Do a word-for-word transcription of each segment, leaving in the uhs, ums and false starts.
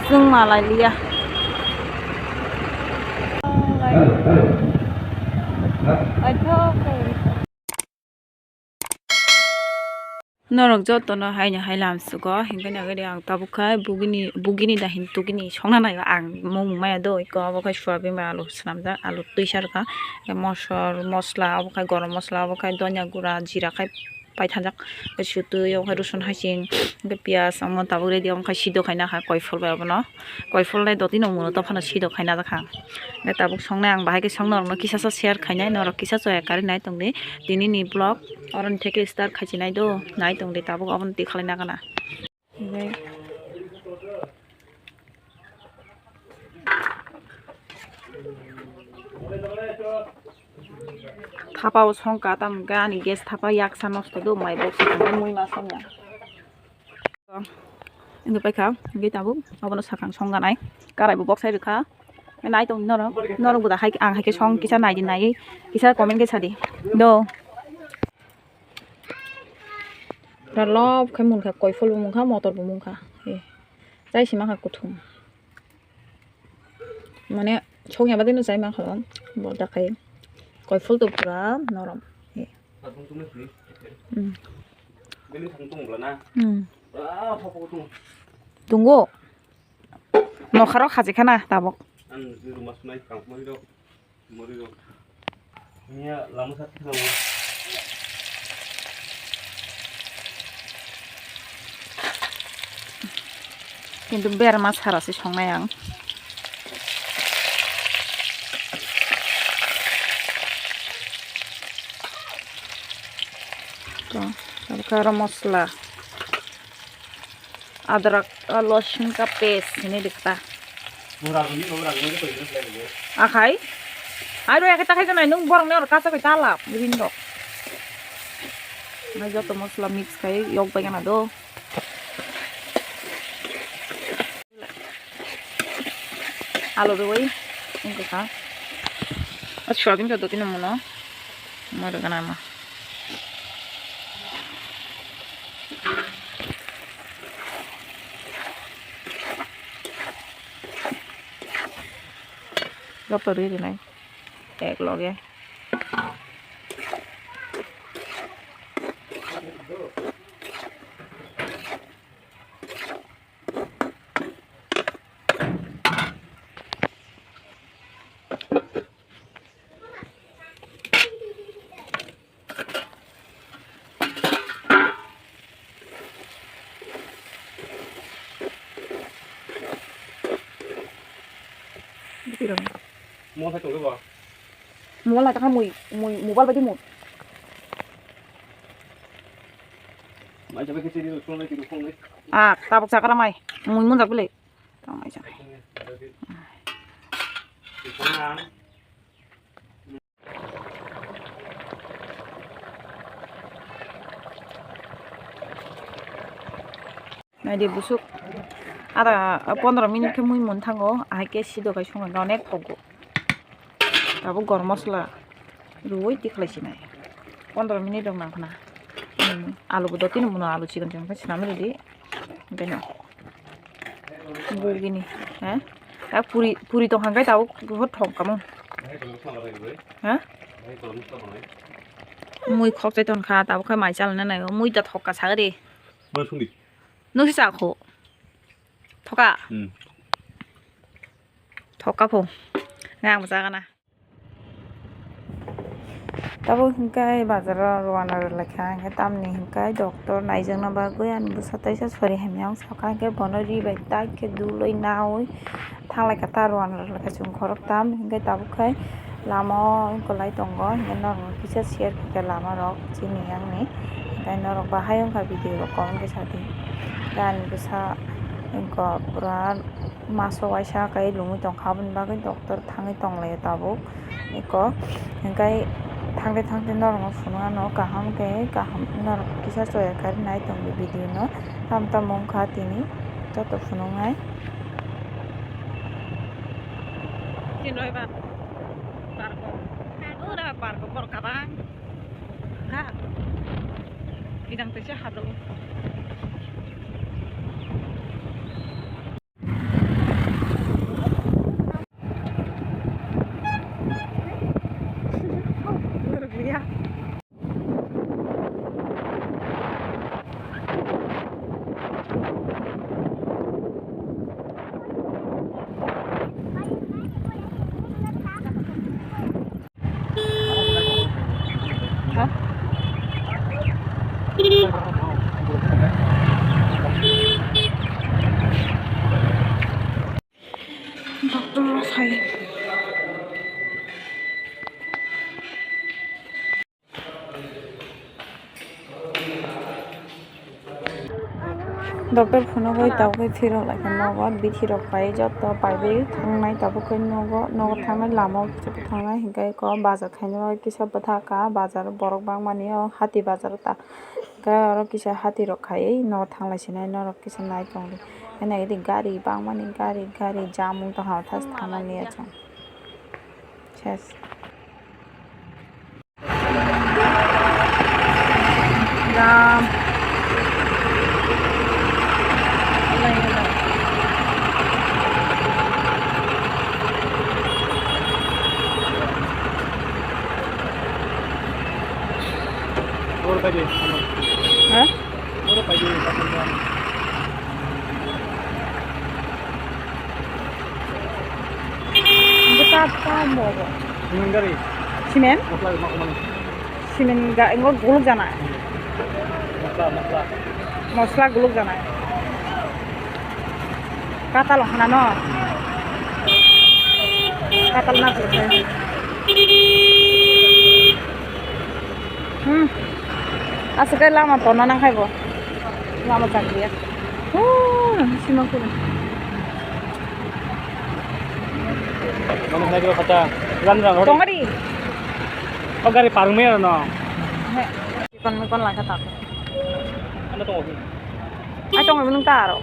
Chwng malai liya. Norok jotono haino hai lamsugo, hinkhe nagari ang tabuk khai bugini, bugini da hin tugini songna naiyo ang mung maya do, iko obo khai soyabin bai alu swnamjak, alu twisa rwkha, mosol, mosla, obo khai gorom mosla, obo khai donya gura, jira khai paithanjak, sutwi, obo khai rosun hasing, hinkhe piyaj, omo tabuk ready, omo khai sido khaina kha, koiphol bai obono, koiphol dai dotino muno tophano sido khaina jakha, hinkhe tabuk songnai ang bahai khe song norokno kisa sa share khainai, norok kisa choya karwi nai tongdi, tinini vlog. Oroni theke start khaichinai do, nai tongdi tabuk, obono twi khalai nagana. Thapa o songka tam gani gas thapa yaksa nosto do, mai box mui ma songya. Ini paikha, ini tabuk, obono sakang songganai, karai bo box hai rwkha. Nai tong norok, norok bo da hai, ang hai khe song kisa nai di nai, kisa comment khe sadi. Do. Pura lob khai munkha, koiphol bo munkha, motor bo munkha. He. Chai si mankha kuthum. Mane songya bade no chai mankha, borda khai. Koiphol to pura norom. He. Hmm. Hmm. Tungo. Nokharo khaji khana tabok. Ang ruma sunai kangmani rok, mori rok. Niya lama sat khana. Kintu berma sara se songnai ang. To, tabuk aro mosla. Adrak, ah, losun ka paste hini dikta. Akhai? Ai ro, eke takhai janai nung borok ne oro kacha bai talap, rin rok. Nai joto mosla mix khai yok bai gana do. Alu rwi, wngkha. Ah, soyabin to dotino muno. Mo rwgana ma. Joto rwi rwnai ek loge. Mo thai tongkhe bo. Mobile nai takha mui, mui, mobile bai di mui. Mai jabe khe chiri rok songnai, chiri rok songnai. Ah, tabuk chakra mai. Mui munjak bile. Tong mai jabe. Naidi busuk ada pondro minute khe mui mun thango, ahai khe sido kai songwi onek thogo. Tabuk gorom mosla rwui tikhlai sinai pondro minute rok nang khna. Hmm, alu bo dotino muno alu chikon chikon khe swnam rwdi. Beno. Bugini, ha? Ta puri, puri tong hangkai tabuk buhut thok kamo. Ha? Mui khok chai ton kha, tabuk khai mai chalna nai, mui ta thok ka sagri. Nung si chakho. Thoka. Hmm. Thoka pho. Ngang bo chagana. Tabuk hingkai bazaro rwna rwlaikha, hingke tamni hingkai doctor naijakna bagwi ani bwsa teisa sori hamya wng sakha, hingke bono ri bai tai khe dulwi naui thanglaikha ta rwna rwlaikha chwng khoroktham, hingke tabuk khai lama o wngkolai tongo, hingke norok kisa share khaikha lama rok chini yangni, hingke norok bahai wngkha video rok comment khe sadi, hingke ani bwsa wngkha pura. Maso waisa kai lungwi tongkha, aboni bagwi doctor thangwi tonglaio tabuk. Eko hingkai thangte thangte norokno phunuknano kaham khe kaham, norok kisa choya kari nai tongdi video no. Tamo tamo wngkha tini joto phunuknai. Tini roibar park o, ura park o borok kabang ha. Bidang teisa habro. Doctor phunugwi tabukhe phirok laikha nogo, bithi rok pai joto paiwi thangnai, tabukhe nogo, nogo thangnai lama o thangnai, hinkhe eko bazar khaina bagwi kisa bwtha ka bazar, borok bangmani o hati bazar ta, hinkhe oro kisa hati rok khaiwi nogo thanglai sinai norok kisa nai tongdi. Haino edi gari bangmani gari, gari jam wng tongkha, o thas thangnani achang. Ses. Jam. Hah? Bwsa tam bo bo. Simen gari. Simen? Mosla ma kumani. Simen ga, engo guluk jana. Mosla, mosla. Mosla guluk jana. Katal hana no. Katal na guluk. Hmm. Aswk khe lama tonna nang khai bo. Lama chak liya. Oh, sima kuru. Mana naik lo kata. Ran ran. Tongari. Oh, gari parung me no. He. Kon kon la kata. Ano tongo. Ai tong nung ta aro.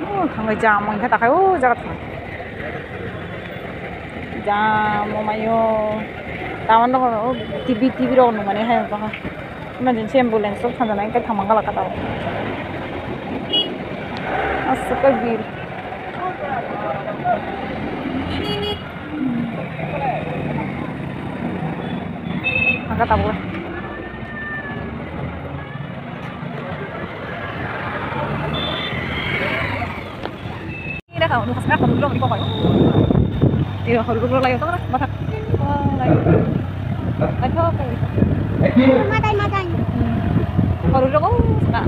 Oh, thangwi jam wngkha takhai o jaga thang. Jam omayo. Tawan rok T V, T V rok nungmani hai wngkha. Emergency ambulance rok thangjana hwnkhe thangma gala kata o. Aswk khe bir. Haka tabuk. Ini dah kau, nunggu sekarang baru dulu, ini kau. Iya, baru dulu lagi, tuh, mata. Wah, lagi. Lagi apa? Madai, madai. Hmm. Baru dulu, oh, sekarang.